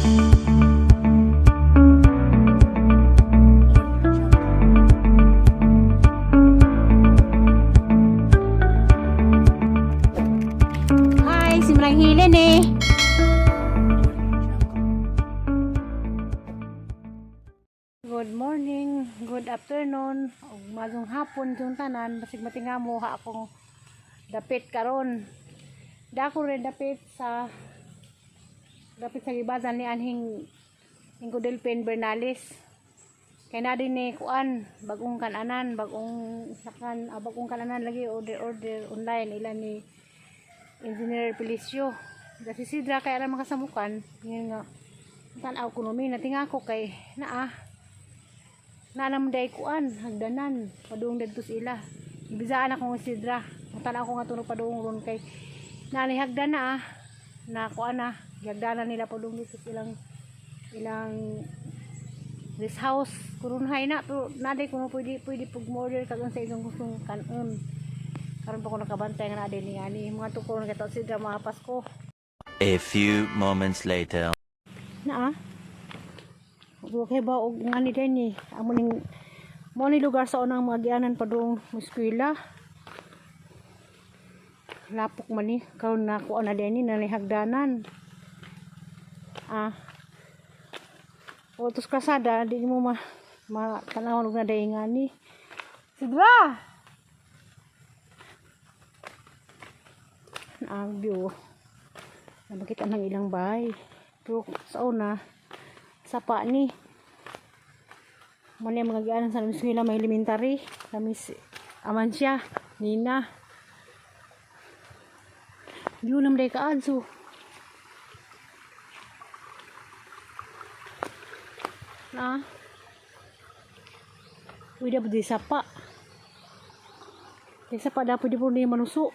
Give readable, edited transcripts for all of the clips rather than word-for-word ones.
Hi, si Manang Hilen eh. Good morning, good afternoon, ug maayong hapon yung tanan. Basig matinga mo ha akong dapit karon. Dako rin dapit sa gibasan ni anhing Ingko Delpin Bernales. Kay na din ni kuan bagong kananan, bagong sakan, bagong kananan lagi order order online ila ni Engineer Felicio. Dasi sidra kay alam makasamukan ngayon nga tan-aw ko numi natinga ko kay naa na day kuan hagdanan padung didto sa ila. Ibisaan akong sidra. Tan-aw ko nga tunog padung ron kay naa ni hagdan na na kuan na gihagdanan nila padung didto sa ilang ilang this house kurunhay na pero naday kuno pwede pwede pug order kag unsa inyong gustong kanon. Karon pa ko nakabantay nga naa din ni ani mga tukoron kay sidra mga Pasko. A few moments later. Na ah. Okay ba og ngani din ni amo ning mo ni lugar sa unang mga gianan padung eskwela. Lapok man ni karon na kuan na din ni nalihagdanan. Ah. O tos kasada di mo ma ma tan-awon og na ngani. Sidra. Ang view. Makita ng ilang bahay. Pero sa una, sapa ni. Muna yung mga gianan sa eskwela, may elementary. Kami si Amansya, Nina. View naman day kaadso. Na. Uy, dapat di sapa. Di sapa dapat di po ni manuso.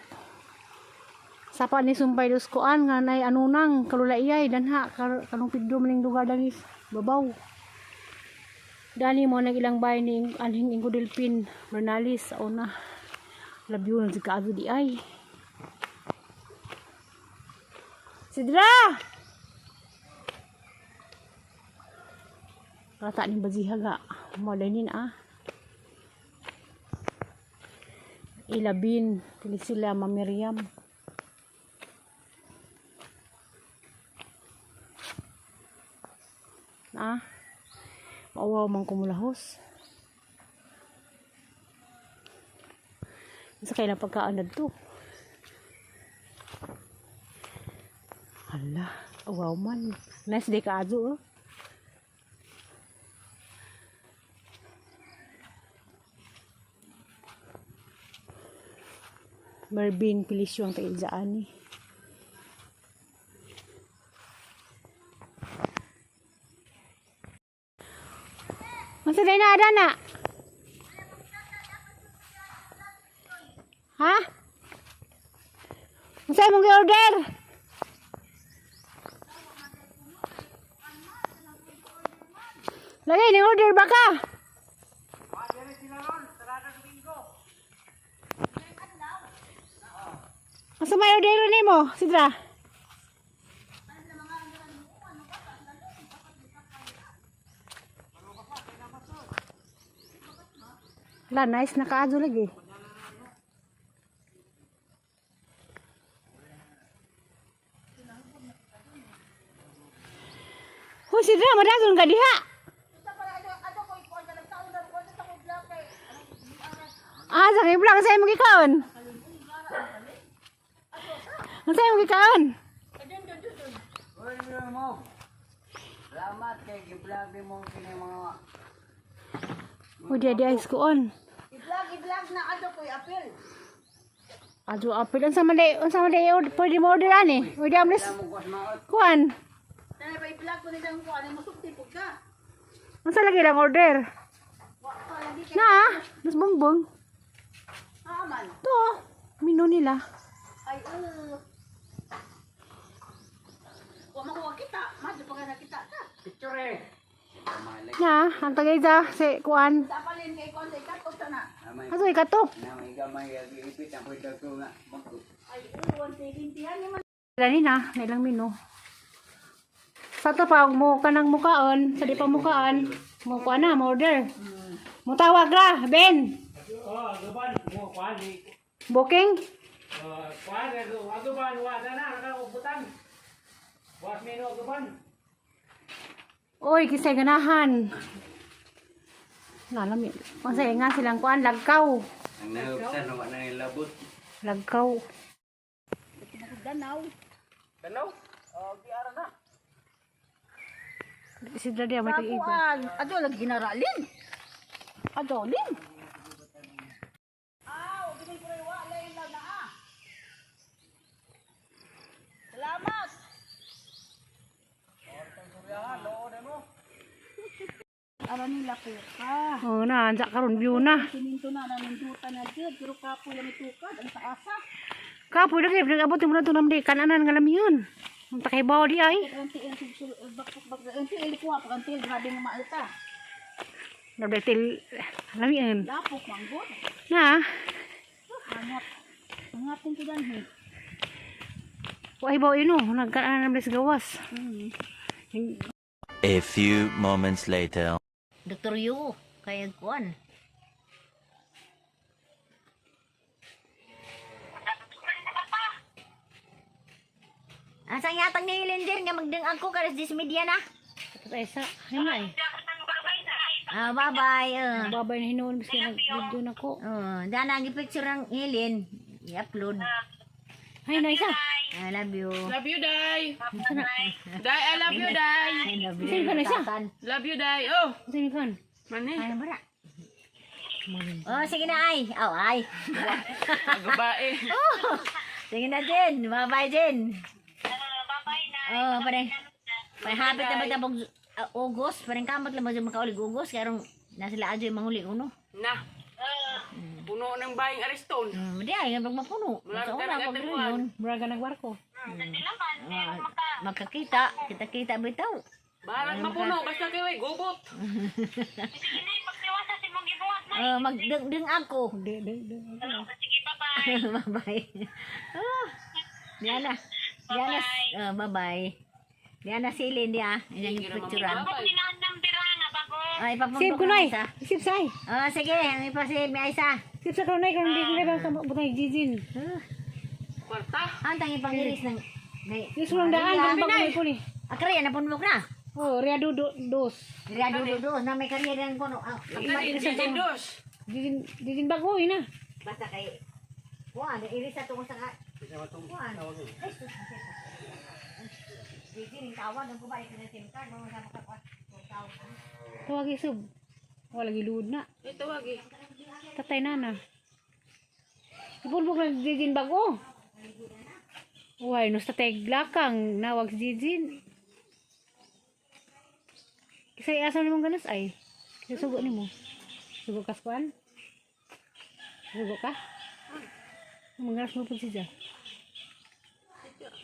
Sapa ni sumpay dos kuan nga nay anunang kalulaiyay danha kanong piddo maning lugar dangis babaw. Dani mo nag ilang bahay ni anhing Ingko Delpin Bernales sa una. Labyo na si kaado di ay. Sidra! Rata ni bazihaga. Madanin ah. Ilabin. Pili sila Ma'am Miriam. Ah. Mauwaw man kumulahos. Sa kailang pagkaan na to. Hala, wow man. Nice day ka azo. Oh. Marvin Felicio ang taildaan ni. Masa day na ada na? Ha? Masa imong gi-order? Lagi ni order ba ka? Asa may order nimo, Sidra? La nice na kaadyo lagi. Hoy Sidra, madagon ka diha. Ah, sa kay vlog sa imong gikaon. Ang sa imong gikaon? Salamat kay gi-vlog nimo kini mga Uy, di di ice ko on. I-vlog, i-vlog na ato ko i-appeal. Adyo apil unsa man day order pwede mo order ani. Pwede amlis kuan. Tanay pa i-vlog ko nilang ko ano musukti pud ka. Unsa lagi lang order? Wa pa lagi kay Na, mas bongbong. man. To, menu nila. Ay oo. Wa man ko kita, madto pa ka nakita ta. picture eh. Na, ang tagay sa si kuan. Sa palin kay kon sa ikatok ta na. Namay Aso ikatok. namay gamay ipit ang pwede ko nga. Ay oo, 170 yan man. Dali na, na ilang menu. Sa to pa mo kanang mukaon, sa di pa mukaan, mo kuan na, mo order. Mo tawag ra, Ben. Booking? Oy, kisay ganahan. Nalami. Masaya nga silang kuan lagkaw. Ang nahugsan, wala na nilabot. Lagkaw. Danaw. Danaw? Oh, giara na. Sidra diya may tag-iba. Kuan, ato lagi ginaralin. Ato lin. Aw, gini ko wa lain lang na ah. Salamat. Ara nila po ka. Oh na, ansa karon view na. Sininto na nanindutan na jud pero kapoy lang itukad ang taasa. Kapoy lagi nag-abot mo na to namdi kananan nga lamiyon. Ang takaybaw di ay. Anti anti bak bak anti ilikuha pag anti grabe nga maalta. Nabdetil lamiyon. Lapok manggod. Na, Hangat. Hangatin ko dan he. wa ibaw ino nagkananan namdi sa gawas. A few moments later. Dr. Yu, kaya kuan. Asa yatang ni Linder nga magdang ako karas dis media na. Tapos ay sa, ano na eh. Ah, bye-bye. Babay na hinuon biski nag-video na ko. Oh, dana ang picture ng Helen. I-upload. Ay na isa. I love you. Love you, Day. Isa na. Day, I love you, Day. I love you. Sino ka na isa? Tatan. Love you, Day. Oh, Isa ni kan. mani. Ay, bara. Oh, sige na ay. Oh, ay. Ang babae. Oh, sige na Jen. Bye-bye Jen. Bye-bye na. Oh, pare. Pare hapit na ba tabog August, parang kamot lang ba dyan makaulig August karong nasa sila adyo yung manghuli uno. Na. Puno ng baying Ariston. Di ay nga mapuno. Wala Sa ka una na pag katimuan. yun. Mura ka nagbarko. Ah, magkakita, kita-kita bitaw. Bahalang mapuno, basta kayo ay gubot. Oh, magdeng ako. Di di di. Bye-bye. Oh, Diana. Diana, oh, bye-bye. Diana silin dia. Yan yung picturean. Ay, Save ipapundok ko na na eh. isa. Save sa ay. Oh, sige, ang ipasave ni Aisa. Save sa kanunay karon di ko na sa butang jijin. Kwarta. Ang tangi pangiris ng may Yes, walang daan kang bago ko ni. Akari, na punbok na. Oh, Ria do dos. Ria do do na may karya rin ko no. Ah, Dali, Jijin dos. Jijin jijin bago ina. Basta kay kuan, iris sa tungkol sa ka. Kuan. Ay, sus. Sige, ning tawag ang kuba ito na SIM card, mga sama ka kuan. Tawag isub. Wala gilud na. Ito tawag eh. Tatay na na. Ipulbok na jijin bago. Uy, no sa lakang nawag si jijin. Kasi asa nimo ganas ay. Kasi sugo nimo. Sugo ka kuan? Sugo ka? Mga ganas mo pud siya.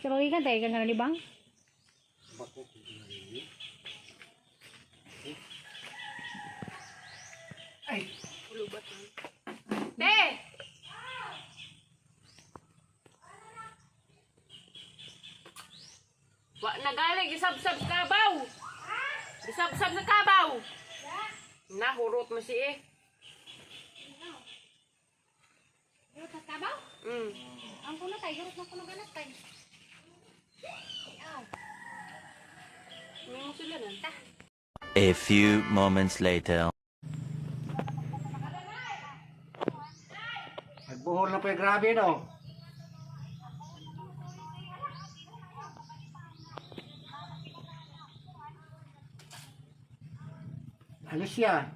Sa bagikan tayo kang kanalibang? Te! Wa na gali, gisabsab sa kabaw. Gisabsab sa kabaw. Nahurot mo si eh. Mm. Ang kuno tayo, garot na kuno ganas tayo. May mo sila na. A few moments later. Nagbuhol na pa yung grabe, no? Alicia.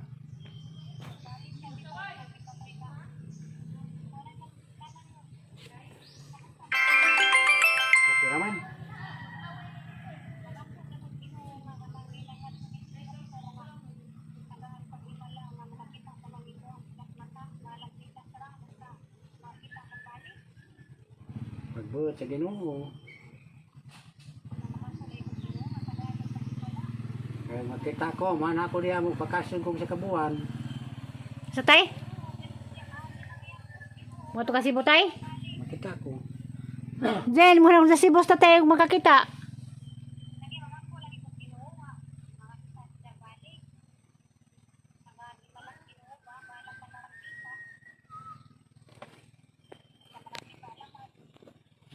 Okay naman. Pagbuot sa Ginoo. Kaya makita ko, mana ko diya mo bakasyon kong sa kabuan. Sa tay? Mo to kasi butay? Makita ko. Jen, mo na sa Cebu sa tayo makakita.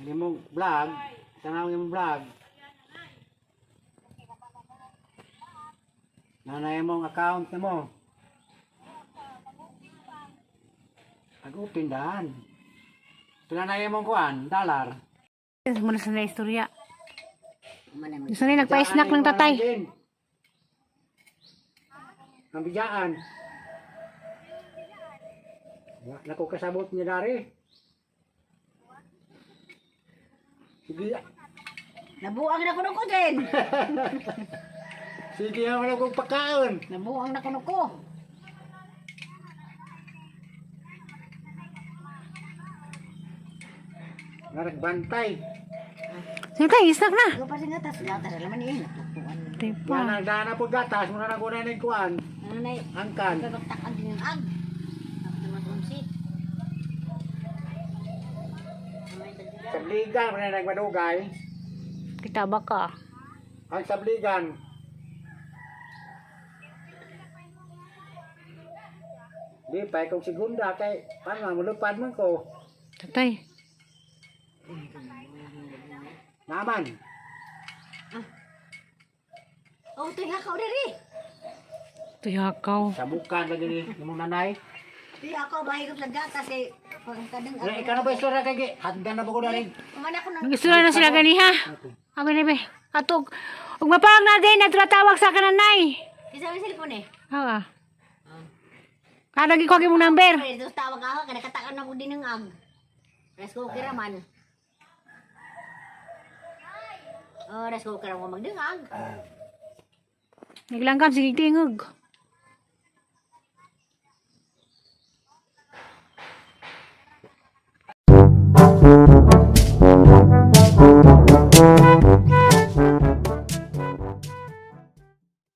Ang imong vlog, tanaw imong vlog. Nanay mong account na mo. Pag-open daan. Pila na imong kuan, dollar. Muna sa na istorya. Mana mo. Gusto na nagpa-snack lang tatay. Ang biyaan. Wa na ko kasabot niya dari. Sige, Nabuang na kuno ko din. sige wala kong pagkaon. Nabuang na kuno ko. Naragbantay. Sige tay, snack na. Ikaw pa siya gatas, gatas naman eh. Natutuan. Tay pa. Yan ang dana po gatas, muna na ko na ning kuan. Ano na Angkan. Pagtaktak ang yung ag. Ako. Sabligan, muna nagmadugay. Kita ba ka? Ang sabligan. Di pa kung segunda kay paano mulupad man ko. Tatay. Naman. Oh, tuy hakaw diri. Tuyakaw. Sabukan lagi ni imong nanay. Tuy hakaw bahigop sa gatas kay pagkadang. Wala ikaw na ba istorya kay gi? Handa na ba ko dali? Mana ko na. Mag-istorya na sila ganiha. Abi na be. Atog. Ug mapang na din natawag sa kananay. Isa may cellphone eh. Oo. Kada gi ko imong number. Pre, ito tawag ako kada katakan na ko din ng ag. Rice cooker raman. Oh, rice cooker ako magdungag. Naglanggam sige tingog.